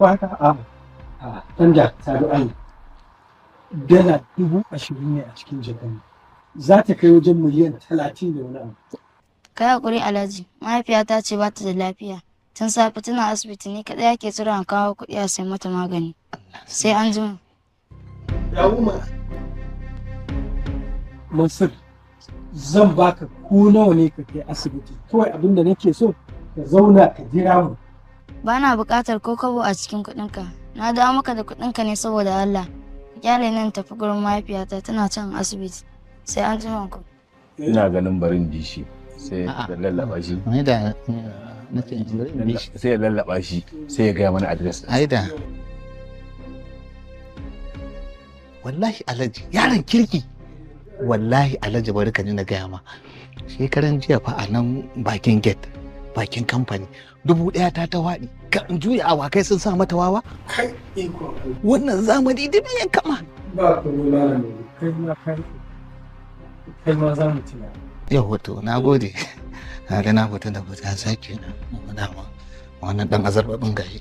Ko haka? A ɗan da ta da Allah. $20,000 ne a cikin jakan. Za ta kai wajen miliyan 30 da wani abu. Kai hakuri Alhaji, mahaifiyata ce ba ta da lafiya. Tun safe tana asibiti, ni kaɗai ake tura in kawo kuɗi a sai mata magani. Sai an jima. Dawo mana. Mansur, zan baka ko nawa ne ka kai asibiti. Kawai abin da nake so ka zauna ka jira mu. Ba na buƙatar ko kobo a cikin kuɗinka. Na dawo maka da kuɗinka ne saboda Allah. Ka kyale nan tafi gurin mahaifiyata, tana can asibiti. Sai an jima ku. Ina ganin barin bi shi sai ya lallaba shi. Ni da na ce bari in bi shi. Sai ya lallaba shi, sai ya gaya mana address. Ai da wallahi Alhaji yaron kirki, wallahi Alhaji, bari ka ji na gaya ma. Shekaran jiya fa a nan bakin gate, bakin kamfani, 1000 ta waɗi, ka in juya awakai sun sa mata wawa. Kai, iko Allah. Wannan zamani da ya kama. Ba ku ne malam, kai ma kai. Kai ma za mu tuna. Yau wato na gode, na ga na fita da fita sake na dama wannan dan azarbabin gashi.